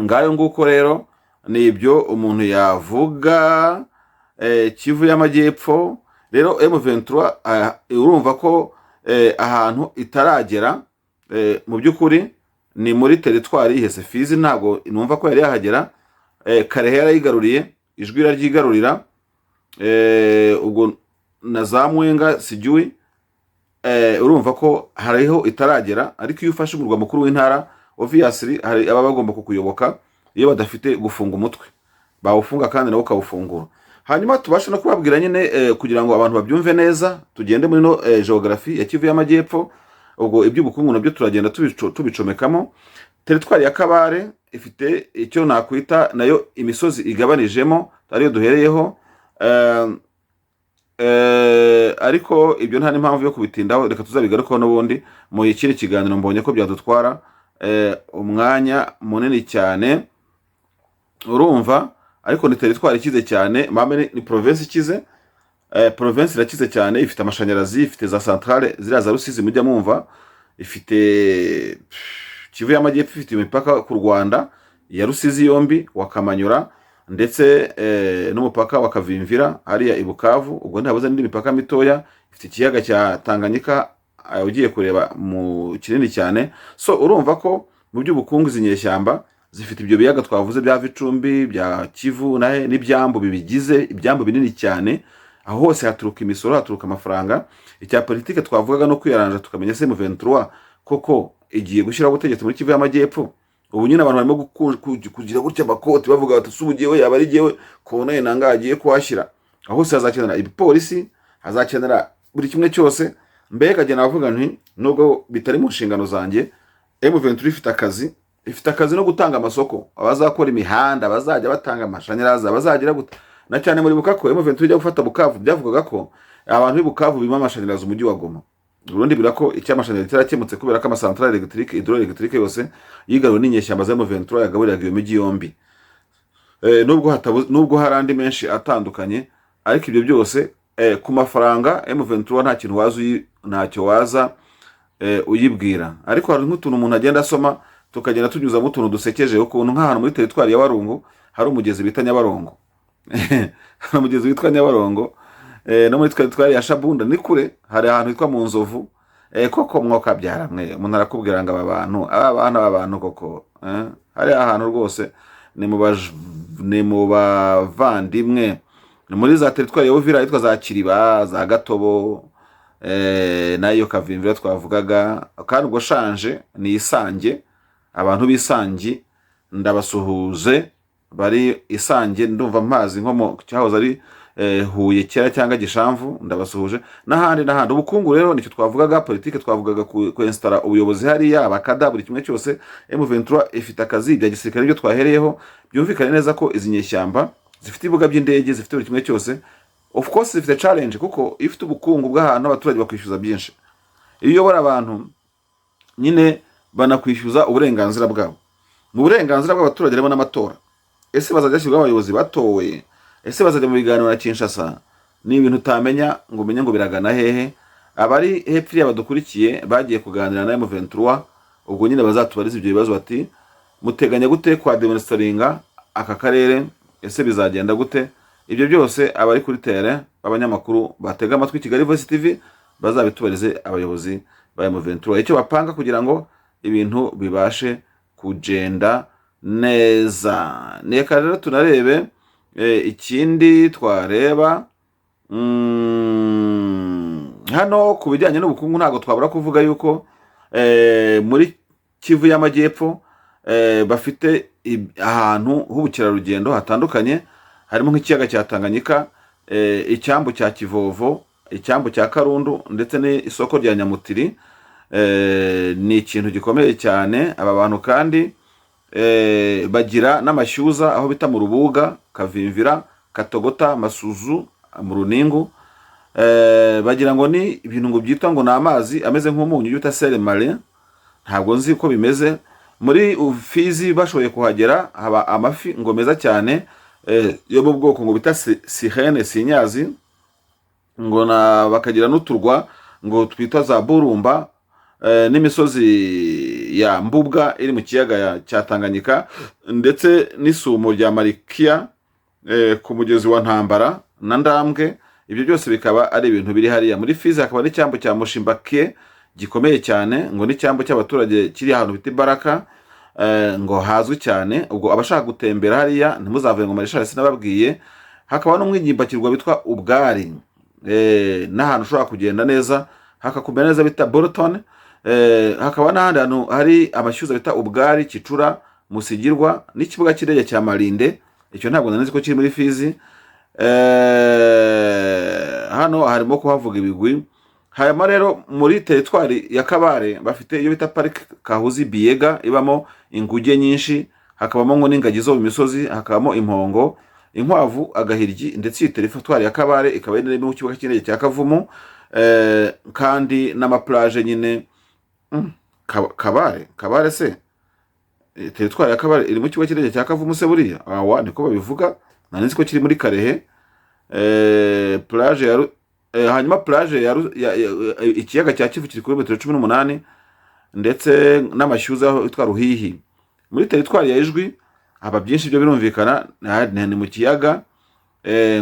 Ngayo nguko rero, ni ibyo umuntu yavuga. Kivu y'Amajyepfo rero, M23, urumva ko ahantu itaragera, mu by'ukuri ni muri teritwari ihese Fizi, ntabwo numva ko yari yahagera. Kalehe yarayigaruriye, Ijwi iraryigarurira, ubwo na za Mwenga sijui. Urumva ko hariho itaragera, ariko iyo ufashe umurwa mukuru w'intara, obviously hari ababa bagomba kukuyoboka. Iyo badafite gufunga umutwe bawufunga kandi nawe ukawufungura. Hanyuma tubashe no kubabwira nyine, kugira ngo abantu babyumve neza, tugende muri no geography ya Kivu y'Amajyepfo. Ubwo iby'ubukungu nabyo turagenda tubicomekamo. Teritwari ya Kabare ifite icyo nakwita nayo imisozi igabanijemo, ariyo duhereyeho. Ariko ibyo nta n'impamvu yo kubitindaho, reka tuzabigarukaho n'ubundi mu ikindi kiganiro. Mbonye ko byadutwara umwanya munini cyane, urumva. Ariko ni teritwari ikize cyane, mame ni province ikize. Province irakize cyane, ifite amashanyarazi, ifite za centrale ziriya za Rusizi mujya mwumva. Ifite Kivu y'Amajyepfo ifite imipaka ku Rwanda ya Rusizi yombi wa Kamanyura. ndetse n'umupaka wa Kavimvira hariya i Bukavu. Ubwo ntihabuze n'indi mipaka mitoya. Ifite ikiyaga cya Tanganyika, ugiye kureba mu kinini cyane. So urumva ko mu by'ubukungu izi nyeshyamba zifite ibyo biyaga twavuze bya Vicumbi, bya Kivu nahe, n'ibyambu bibigize, ibyambu binini cyane. Aho hose haturuka imisoro, haturuka amafaranga. Icya politike twavugaga no kwiyaranja, tukamenya se M23 koko igiye gushyiraho ubutegetsi muri Kivu y'Amajyepfo. Ubu nyine abantu barimo kugira gutya amakoti, bavuga bati: "Ubu jyewe yaba ari jyewe Corneille Nangaa agiye kuhashyira?" Aho hose hazakenera ibipolisi, hazakenera buri kimwe cyose. Mbega jye navuga nti nubwo bitari mu nshingano zanjye, M23 ifite akazi, ifite akazi no gutanga amasoko, abazakora imihanda, abazajya batanga amashanyarazi, abazagira gute. Na cyane muribuka ko M23 ijya gufata Bukavu, byavugaga ko abantu b'i Bukavu bima amashanyarazi umujyi wa Goma. Ubundi bira ko icy'amashanyarazi cyarakemutse, kubera ko amasantarari électrique, hydroélectrique yose yigaruwe n'inyeshyamba za M23 yagaburiraga iyo mijyi yombi. Nubwo hari andi menshi atandukanye, ariko ibyo byose ku mafaranga M23 nta kintu waza ntacyo waza uyibwira. Ariko hari nk'utuntu umuntu agenda asoma, tukagenda tunyuzamo utuntu dusekeje, ukuntu nk'ahantu muri teritwari ya Warungu hari umugezi bita Nyabarongo, hari umugezi witwa Nyabarongo. No muri teritwari ya Shabunda ni kure, hari ahantu hitwa mu Nzovu. Koko mwokabyara mwe, umuntu arakubwira ngo aba bantu, aba bantu, aba bantu koko, hari ahantu rwose ni mu bavandimwe, ni muri za teritwari ya Uvira yitwa za Kiriba, za Gatobo, nayo Kavimvira twavugaga. Kandi ubwo Shanje ni Isange, abantu b'Isangi ndabasuhuze, bari Isange, ndumva mpazi nko mu cyahoze ari Huye kera cyangwa Gishamvu, ndabasuhuje n'ahandi n'ahandi. Ubukungu rero nicyo twavugaga, politike twavugaga kwensitara ubuyobozi hariya, abakada, buri kimwe cyose. M23 ifite akazi. Bya gisirikare nibyo twahereyeho. Byumvikane neza ko izi nyeshyamba zifite ibibuga by'indege, zifite buri kimwe cyose. Of course zifite challenge, kuko iyo ufite ubukungu bw'ahantu, abaturage bakwishyuza byinshi. Iyo uyobora abantu nyine, banakwishyuza uburenganzira bwabo. Mu burenganzira bw'abaturage harimo n'amatora. Ese bazajya bashyirwaho abayobozi batowe? Ese bazajya mu biganiro na Kinshasa? Ni ibintu utamenya ngo umenye ngo biragana hehe. Abari hepfo iriya badukurikiye bagiye kuganira na M23, ubwo nyine bazatubariza ibyo bibazo, bati: "Muteganya gute kwa demonstratinga aka karere? Ese bizagenda gute?" Ibyo byose abari kuri terrain b'abanyamakuru batega amatwi Kigali Voice TV bazabitubarize abayobozi ba M23, icyo bapanga kugira ngo ibintu bibashe kugenda neza. Reka rero tunarebe ikindi twareba. Hano ku bijyanye n'ubukungu ntabwo twabura kuvuga yuko muri Kivu y'Amajyepfo bafite ahantu h'ubukerarugendo hatandukanye, harimo nk'ikiyaga cya Tanganyika, icyambu cya Kivovo, icyambu cya Karundu, ndetse n'isoko rya Nyamutiri. Ni ikintu gikomeye cyane. Aba bantu kandi bagira n'amashyuza aho bita mu Rubuga, Kavimvira, Katogota, Masuzu, mu Runingu. Bagira ngo ni ibintu ngo byitwa ngo ni amazi ameze nk'umunyu bita sel marin, ntabwo nzi uko bimeze. Muri Fizi bashoboye kuhagera, haba amafi ngo meza cyane, yo mu bwoko ngo bita sirene sinyazi, ngo na bakagira n'uturwa ngo twita za Burumba, n'imisozi ya Mbubwa iri mu kiyaga cya Tanganyika, ndetse n'isumo rya Marikiya ku mugezi wa Ntambara na Ndambwe. Ibyo byose bikaba ari ibintu biri hariya muri Fizi. Hakaba n'icyambu cya Mushimbakie gikomeye cyane, ngo n'icyambu cy'abaturage kiri ahantu bita Ibaraka, ngo hazwi cyane. Ubwo abashaka gutembera hariya ntimuzavuge ngo Marishali sinababwiye. Hakaba n'umwigimbakirwa witwa Ubwari, n'ahantu ushobora kugenda neza hakakumera neza bita Bolton. Hakaba n'ahandi hantu hari amashyuza bita Ubwari, Kicura, Musigirwa, n'ikibuga cy'indege cya Marinde. Icyo ntabwo nari nzi ko kiri muri Fizi. Hano harimo kuhavuga ibigwi. Hanyuma rero muri teritwari ya Kabare bafite iyo bita parike Kahuzi Biyega, ibamo inguge nyinshi, hakabamo ngo n'ingagi zo mu misozi, hakabamo impongo, inkwavu, agahiryi. Ndetse iyi teritwari ya Kabare ikaba iri mu kibuga cy'indege cya Kavumu, kandi n'amaplaje nyine. Kabare se, teritwari ya Kabare iri mu kibuga cy'indege cya Kavumu se buriya? Awa niko babivuga, nari nzi ko kiri muri Karehe. Plage ya hanyuma plage ya, ikiyaga cya Kivu kiri kuri metero 18, ndetse n'amashyuza aho yitwa Ruhihi. Muri teritwari ya Ijwi Haba byinshi, byo birumvikana, ni mu kiyaga.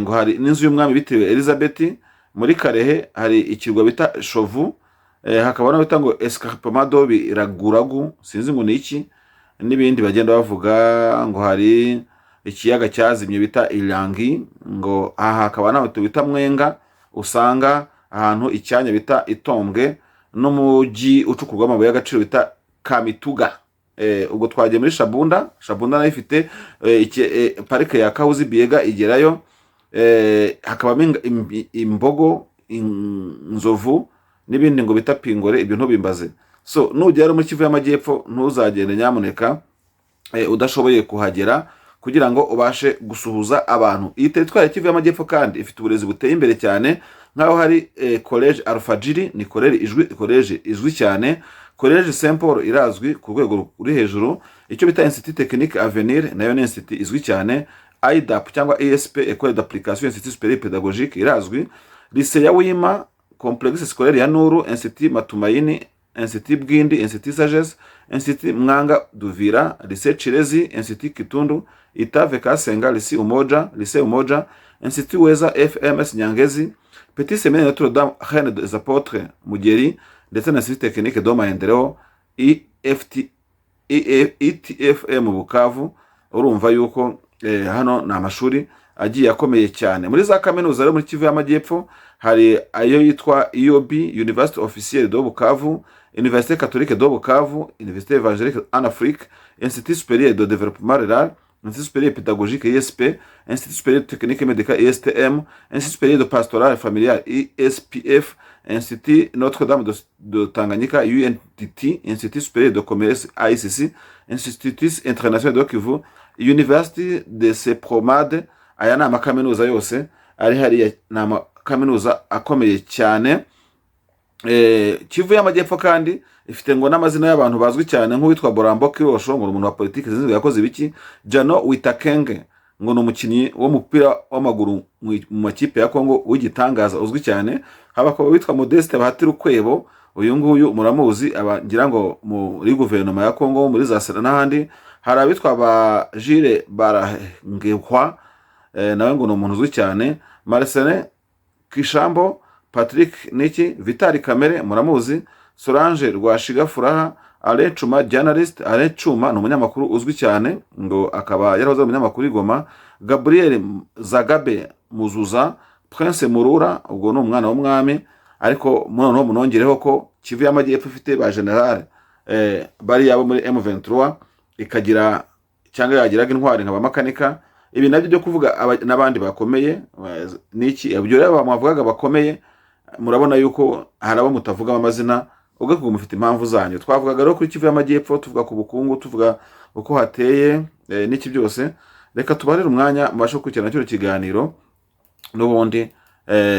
Ngo hari n'inzu y'umwami bitiriwe Elizabeth. Muri Karehe hari ikirwa bita Shovu, hakaba n'aho bita ngo Escarpement de Biraguragu, sinzi ngo ni iki, n'ibindi bagenda bavuga. Ngo hari ikiyaga cyazimye bita Irangi, ngo aha hakaba n'aho bita Mwenga, usanga ahantu icyanya bita Itombwe, n'umujyi ucukurwamo amabuye y'agaciro bita Kamituga. Ubwo twagiye muri Shabunda. Shabunda nayo ifite parike ya Kahuzi Biega igerayo, hakabamo imbogo, inzovu n'ibindi ngo bita pingore, ibyo ntubimbaze. So nugera muri Kivu y'Amajyepfo ntuzagende nyamuneka udashoboye kuhagera kugira ngo ubashe gusuhuza abantu. Iyi teritwari ya Kivu y'Amajyepfo kandi ifite uburezi buteye imbere cyane, nk'aho hari College Alfajiri, ni college izwi cyane. College Saint Paul irazwi ku rwego ruri hejuru. Icyo bita Institut Technique Avenir nayo ni institut izwi cyane. IDAP cyangwa ESP, École d'application Institut Supérieur Pédagogique, irazwi. Lycée ya Wima, Complexe scolaire ya Nuru, Institut Matumaini, Institut Bwindi, Institut Sagesse, Institut Mwanga Duvira, Lycée Chirezi, Institut Kitundu, Itave Kasenga, Lycée Umoja, Lycée Umoja, Institut Weza, FMS Nyangezi, Petit Séminaire Notre Dame Reine des Apôtres Mugeri, ndetse na Institut Technique de Maendeleo EFT, ETFM Bukavu. Urumva yuko hano ni amashuri agiye akomeye cyane. Muri za kaminuza rero muri Kivu y'Amajyepfo hari ayo yitwa IOB, Université Officielle de Bukavu, Université Catholique de Bukavu, Université Évangélique en Afrique, Institut Supérieur de Développement Rural, Institut Supérieur Pédagogique ISP, Institut Supérieur Technique Médical ISTM, Institut Supérieur de Pastoral Familial ISPF, Institut Notre-Dame de Tanganyika UNTT, Institut Supérieur de Commerce ICC, Institut International de Kivu, University de Sepromade. Aya ni amakaminuza yose ari hariya, ni amakaminuza akomeye cyane. Kivu y'Amajyepfo kandi ifite ngo n'amazina y'abantu bazwi cyane, nk'uwitwa Borambo Kirosho, ngo ni umuntu wa politiki, sinzi ngo yakoze ibiki. Jano Witakenge ngo ni umukinnyi w'umupira w'amaguru mu makipe ya Kongo w'igitangaza uzwi cyane. Haba witwa Modeste Bahati Rukwebo, uyu nguyu muramuzi, aba ngira ngo muri guverinoma ya Kongo, muri za Sena n'ahandi. Hari abitwa ba Jules Barangehwa, nawe ngo ni umuntu uzwi cyane. Marcelin Kishambo, Patrick Niki, Vitali Kamere muramuzi, Solange Rwashiga Furaha, Alain Cuma journalist, Alain Cuma ni umunyamakuru uzwi cyane, ngo akaba yarahoze ari umunyamakuru i Goma, Gabriel Zagabe Muzuza, Prince Murura, ubwo ni umwana w'umwami. Ariko noneho munongereho ko Kivu y'Amajyepfo ifite ba general bariya bo muri M23, ikagira cyangwa yagiraga intwari nka ba Makanika. Ibi nabyo byo kuvuga n'abandi bakomeye, niki ibyo rero mwavugaga bakomeye, murabona yuko hari abo mutavugamo amazina ubwo mufite impamvu zanyu. Twavugaga rero kuri Kivu y'Amajyepfo, tuvuga ku bukungu, tuvuga uko hateye, n'iki byose. Reka tubarire umwanya mubashe gukurikirana kino kiganiro n'ubundi.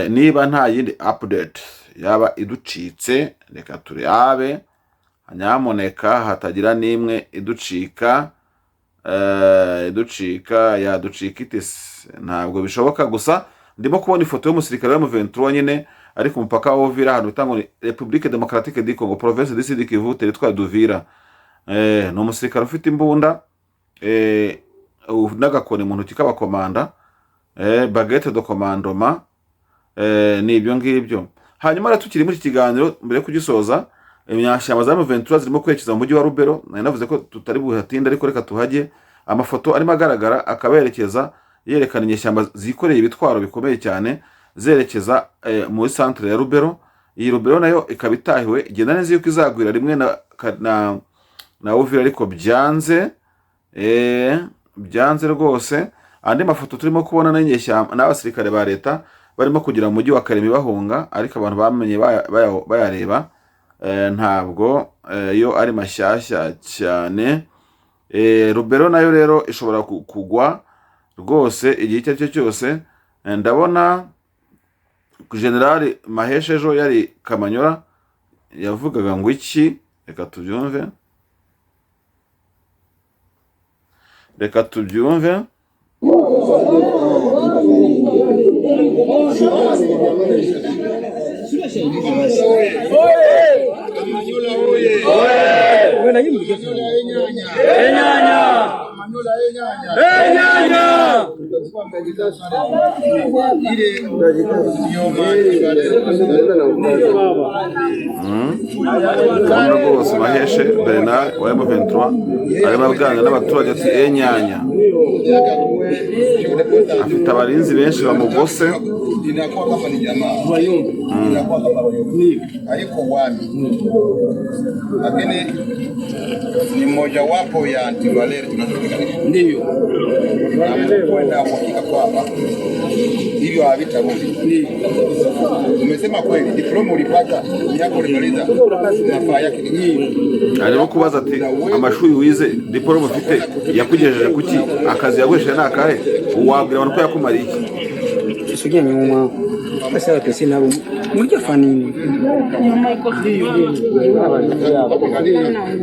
Niba nta yindi update yaba iducitse, reka turebe nyamuneka hatagira n'imwe iducika. Iducika yaducika ite se? Ntabwo bishoboka. Gusa ndimo kubona ifoto y'umusirikare wa M23 nyine ari ku mupaka wa Uvira, ahantu bita ngo ni République Démocratique du Congo, Province du Sud Kivu, territoire d'Uvira. Ni umusirikare ufite imbunda n'agakoni mu ntoki k'abakomanda, baguette de commandement. Ni ibyo ngibyo. Hanyuma rero tukiri muri iki kiganiro, mbere yo kugisoza, inyashyamba za M23 zirimo kwerekeza mu mujyi wa Rubero. Nari navuze ko tutari buhatinde, ariko reka tuhajye. Amafoto arimo agaragara akaba yerekeza, yerekana inyeshyamba zikoreye ibitwaro bikomeye cyane zerekeza muri centre ya Rubero. Iyi Rubero nayo ikaba itahiwe, igenda neza yuko izagwira rimwe na Uvira, ariko byanze, byanze rwose. Andi mafoto turimo kubona n'inyeshyamba n'abasirikare ba leta barimo kugera mu mujyi wa Karemi bahunga, ariko abantu bamenye bayareba, ntabwo yo ari mashyashya cyane. Rubero nayo rero ishobora kugwa rwose igihe icyo ari cyo cyose. Ndabona Generali Maheshe ejo yari Kamanyora, yavugaga ngo iki? Reka tubyumve, reka tubyumve. Urabona rwose Maheshe Bernard wa M23 arimo aganira n'abaturage ati enyanya, afite abarinzi benshi bamugose. Inakuwa kama ni jamaa, inakuwa kama haiko wami, lakini ni mojawapo ya antivaleur tunazopigania. Ndio. Na kuwe na uhakika kwamba hivyo havitarudi. Umesema kweli, diploma ulipata miaka ulimaliza, mafaa yake ni nini? Arimo kubaza ati amashuri wize, diporome ufite yakugejeje kuki? Akazi yaguhesheje ni akahe? Wabwira abantu ko yakumariye iki? Sogea nyuma. Basi watu sina nabo. Murya fanini.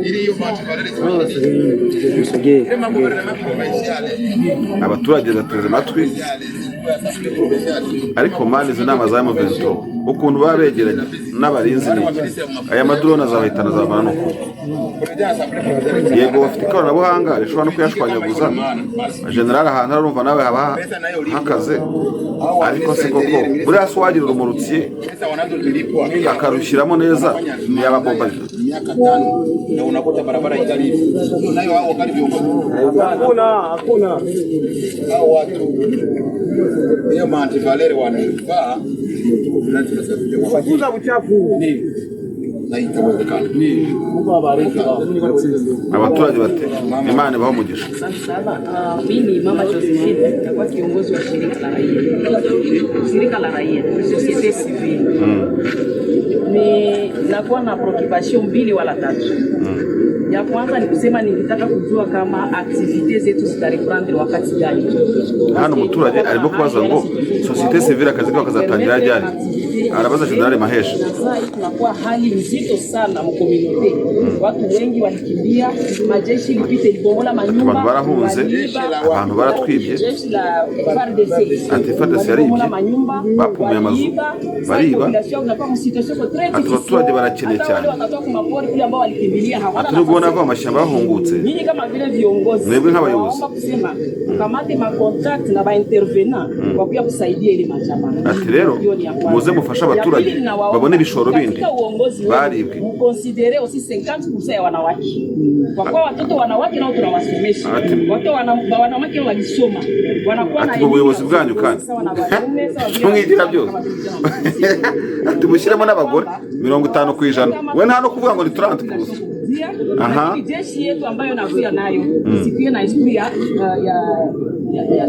Ili hiyo antivaleur Sogea. ile mambo gouvernement provinciale Abaturage bateze amatwi. Ariko mani, izi nama za M23 ukuntu baba begeranye n'abarinzi ni iki? Aya madrone azabahitana, azabavana no kuba yego bafite ikoranabuhanga rishobora no kuyashwanyaguza. General ahantu arumva nawe haba hakaze, ariko se koko buriya se wagira urumurutsi pesa wanazolipwa akarushyiramo neza ntiyababombarira? Miaka 5 na unakuta barabara ingali hivi. Hiyo nayo hao wakali viongozi. Hakuna, hakuna. Hao watu hiyo maantivaleur wanafaa tuko fulani tunasafisha kwa Kuza uchafu. na itawezekana. Mungu awabariki. Abaturage bati Imana ibahe umugisha. Asante sana. Mimi Mama Josephine nitakuwa kiongozi wa shirika la raia, shirika la raia, société civile. Ni nakuwa na préoccupation mbili wala tatu. Ya kwanza ni kusema nilitaka kujua kama activités zetu zitareprendre wakati gani. Hano umuturage arimo kubaza ngo société civile akazi kabo kazatangira ryari, arabaza General Maheshe. Sasa hii tunakuwa hali nzito sana mu communauté. Watu wengi walikimbia, majeshi ilipita ilibomola manyumba. Abantu barahunze, waliiba. Abantu baratwibye. Jeshi la FARDC. Ati FARDC yaribye, Walibomola manyumba, bapumuye amazu, waliiba. Sasa bariba. Population inakuwa mu situation très Ati difficile. abaturage barakennye Hata cyane. wale watatoka ku mapori kule ambao walikimbilia hawana Ati nubwo nafasi. nava mu mashyamba bahungutse. Nyinyi kama vile viongozi, Mwebwe nk'abayobozi. naomba kusema mkamate ma contact na ba intervenant kwa kuya kusaidia ile majamaa. Ati rero Hiyo ni ya kwanza. muze mufashe Ya abaturage pili, ninawaomba, babone ibishoro bindi katika uongozi wenu, baribwe. mconsidère aussi 50% ya wanawake, kwa kuwa watoto wanawake nao tunawasomesha. Watoto wanawake walisoma wanakuwa na Ati mu elimu buyobozi ya bwanyu kandi sawa na wanaume, sawa vile mwigira kama byose. vijana. Ati mushyiremo n'abagore 50%, we nta no kuvuga ngo ni 30%. Aha. Lakini jeshi yetu ambayo nakuya nayo isikuye na esprit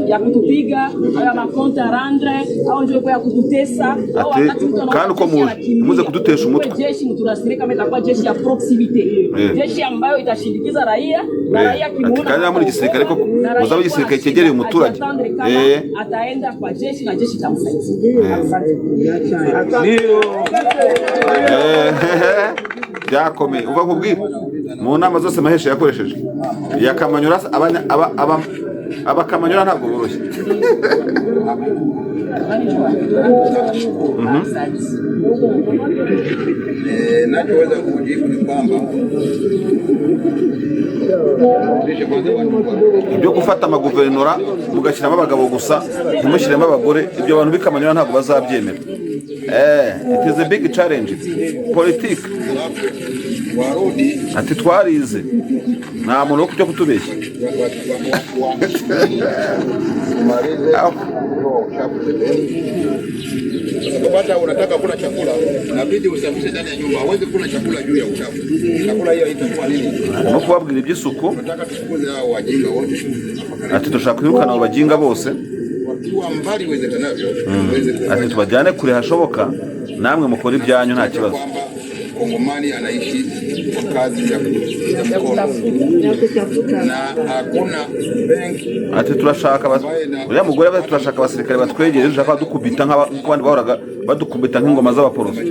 ya kutupiga au ya macomptes à rendre au ndio ya kututesa au Ati, wakati mtu anaona kandi uko jeshi muje, anakimbia, ntimuze kudutesha umutwe. Kuwe jeshi mturasire kama itakuwa jeshi ya proximité, jeshi ambayo itashindikiza raia na raia Ati akimuona kandi muri gisirikare koko na raia muzaba igisirikare cyegereye umuturage. ajiattendre kama ataenda kwa jeshi na jeshi itamsaidia. Asante. Byakomeye, uva nkubwire, mu nama zose Maheshe yakoresheje ya Kamanyura, abakamanyura ntabwo boroshye. Asante. Nachoweza kujibu ni kwamba rudishe kwanza watu kwa Ibyo gufata amaguverinora mugashyiramo abagabo gusa ntimushyiremo abagore, ibyo abantu b'ikamanyura ntabwo bazabyemera. It is a big challenge politike. Warudi. Ati twarize, nta muntu wo kujya kutubeshya. Tumalize Aho. kutoa uchafu pembeni. Sababu hata unataka kula chakula inabidi usafishe ndani ya nyumba, hauwezi kula chakula juu ya uchafu. Chakula hiyo itakuwa nini? No kubabwira iby'isuku. Tunataka tufukuze hao wajinga wote Ati dushaka kwirukana abo bajinga bose. Wakiwa mbali iwezekanavyo, tuweze Ati kufanya tubajyane kure hashoboka, namwe mukora ibyanyu nta kibazo. Kwamba Kongomani anaishi kwa kazi ya mkono na hakuna benki Ati turashaka uriya mugore ati turashaka abasirikare batwegereye, dushaka badukubita nk'uko abandi bahoraga badukubita nk'ingoma z'abaporoso.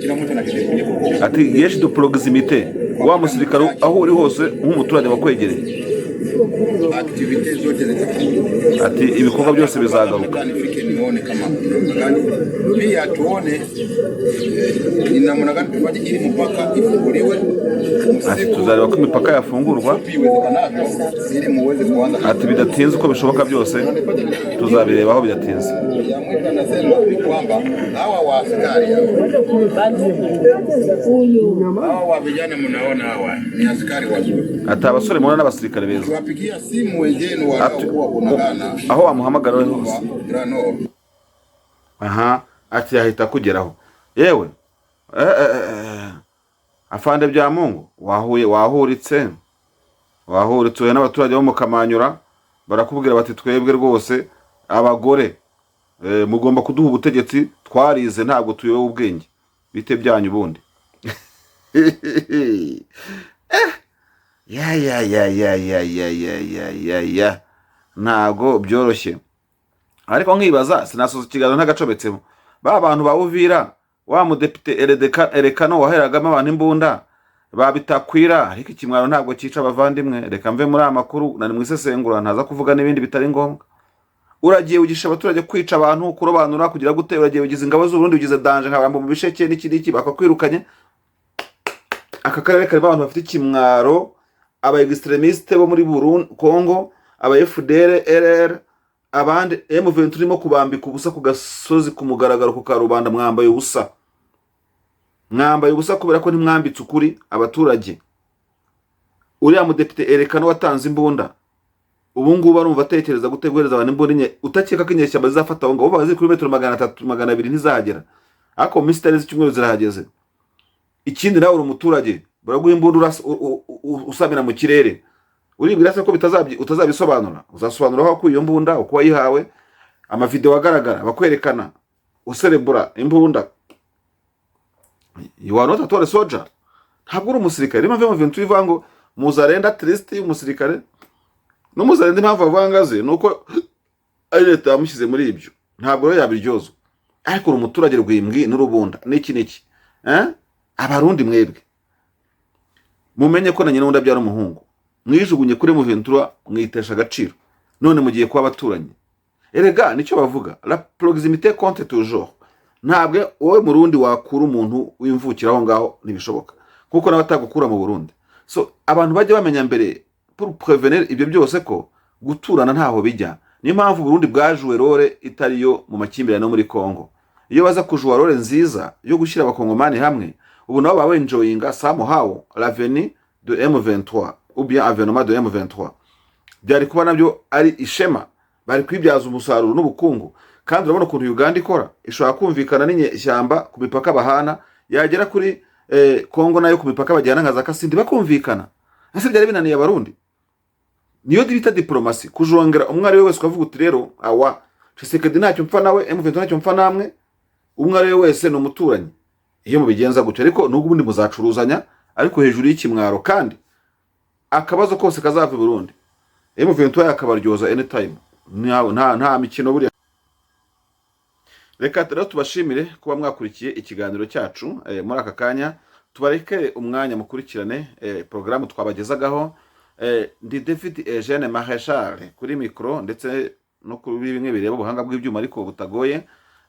Kila mtu anakitegemea kwa Ati jeshi de proximité, wa musirikare aho uri hose nk'umuturage bakwegereye. Activités zote zitafungwa. Ati ibikorwa byose bizagaruka. Nifike ni Muone kama namna gani, pia tuone ni namna gani tufanye ili mpaka ifunguliwe Ati tuzareba ko imipaka yafungurwa. Mfupi iwezekanavyo ili muweze kuanza. Ati bidatinze, uko bishoboka byose tuzabirebaho bidatinze. Ya mwisho anasema ni kwamba hawa wa askari hawa wa vijana mnaona hawa ni askari wazuri. Ati abasore mubona n'abasirikare beza. Tuwapigia simu wenzenu Ati wanaokuwa Bunagana aho wamuhamagara hose wa Grand aha, ati yahita akugeraho. Yewe, afande bya Mungu, wahuye wahuritse wahuritse, uhuye n'abaturage bo mu Kamanyura, barakubwira bati twebwe rwose abagore mugomba kuduha ubutegetsi, twarize, ntabwo tuyobewe ubwenge. Bite byanyu ubundi? Ya ya ya ya ya ya ya ya ya ya, ntabwo byoroshye. Ariko nkibaza, sinasoza ikiganiro ntagacometsemo ba bantu ba Uvira, wa mudepite Erekano waheragamo abantu imbunda babitakwira. Ariko ikimwaro ntabwo cyica abavandimwe. Reka mve muri aya makuru nari mu isesengura, ntaza kuvuga n'ibindi bitari ngombwa. Uragiye ugisha abaturage kwica abantu, kurobanura, kugira gute, uragiye ugize ingabo z'Uburundi, ugize danger nka mu bisheke n'iki n'iki, bakakwirukanye. Aka karere karimo abantu bafite ikimwaro, aba extrémistes bo muri Burundi, Congo, aba FDLR, abandi M23 urimo kubambika ubusa ku gasozi, ku mugaragaro, ku karubanda. Mwambaye ubusa, mwambaye ubusa kubera ko ntimwambitse ukuri abaturage. Uriya mudepite Erekano watanze imbunda, ubu ngubu arumva atekereza gute guhereza abantu imbunda enye, utakeka ko inyeshyamba zizafata aho ngaho? Ziri kuri metero 300, 200 ntizahagera, ariko mu minsi itarenze icyumweru zirahageze. Ikindi, nawe uri umuturage, baraguha imbunda usamira mu kirere, uribwira se ko utazabisobanura? Uzasobanura aho wakuye iyo mbunda, uko wayihawe, amavideo agaragara bakwerekana userebura imbunda. You are not at all a soldier, ntabwo uri umusirikare. Niyo mpamvu M23 ivuga ngo muzarenda triste y'umusirikare n'umuzarenda. Impamvu avuga ngo aze ni uko ari leta yamushyize muri ibyo, ntabwo rero yabiryozwa. Ariko uri umuturage rwimbwi n'urubunda n'iki n'iki, eh? Abarundi mwebwe mumenye ko na nyina wundi abyara umuhungu. Mwijugunye kuri M23, mwitesha agaciro, none mugiye kuba abaturanyi. Erega nicyo bavuga, la proximité compte toujours. Ntabwo wowe Murundi wakura umuntu w'imvukira aho ngaho, ntibishoboka, kuko nawe atagukura mu Burundi. So abantu bajya bamenya mbere pour prévenir ibyo byose ko guturana ntaho bijya. Niyo mpamvu Burundi bwajuwe rôle itariyo mu makimbirane no muri Congo. Iyo baza kujuwa rôle nziza yo gushyira abakongomani hamwe, ubu nabo baba enjoyinga somehow l'avenir de M23 ou bien avènement de M23, byari kuba nabyo ari ishema, bari kwibyaza umusaruro n'ubukungu. Kandi urabona ukuntu Uganda ikora, ishobora kumvikana n'inyeshyamba ku mipaka bahana, yagera kuri Congo nayo ku mipaka bajyana nka za Kasindi bakumvikana. Ese byari binaniye abarundi? Niyo bita diplomasi, kujongera umwe ari we wese, ukavuga uti rero awa Tshisekedi ntacyo mpfa nawe, M23 ntacyo mpfa namwe, umwe ari we wese ni umuturanyi. Iyo mubigenza gutyo, ariko nubwo ubundi muzacuruzanya, ariko hejuru y'ikimwaro. Kandi akabazo kose kazava i Burundi, M23 yakabaryoza anytime, nta mikino buriya. Reka rero tubashimire kuba mwakurikiye ikiganiro cyacu muri aka kanya. Tubareke umwanya mukurikirane porogaramu twabagezagaho. Ndi David Eugene Marechal kuri mikoro ndetse no kuri bimwe bireba ubuhanga bw'ibyuma ariko butagoye.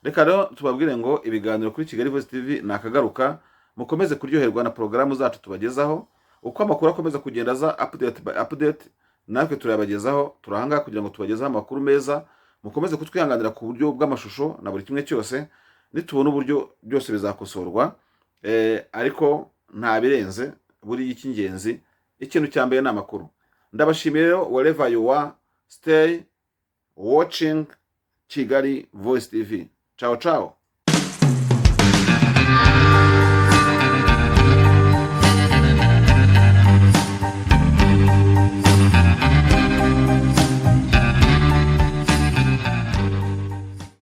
Reka rero tubabwire ngo ibiganiro kuri Kigali Voice TV ni akagaruka. Mukomeze kuryoherwa na porogaramu zacu tubagezaho. Uko amakuru akomeza kugenda aza update by update, natwe turayabagezaho. Turahangaha kugira ngo tubagezeho amakuru meza. Mukomeze kutwihanganira ku buryo bw'amashusho na buri kimwe cyose. Nitubona uburyo byose bizakosorwa, ariko nta birenze. Buriya icy'ingenzi, ikintu cya mbere ni amakuru. Ndabashimiye rero. Wherever you are, stay watching Kigali Voice TV. Ciao ciao.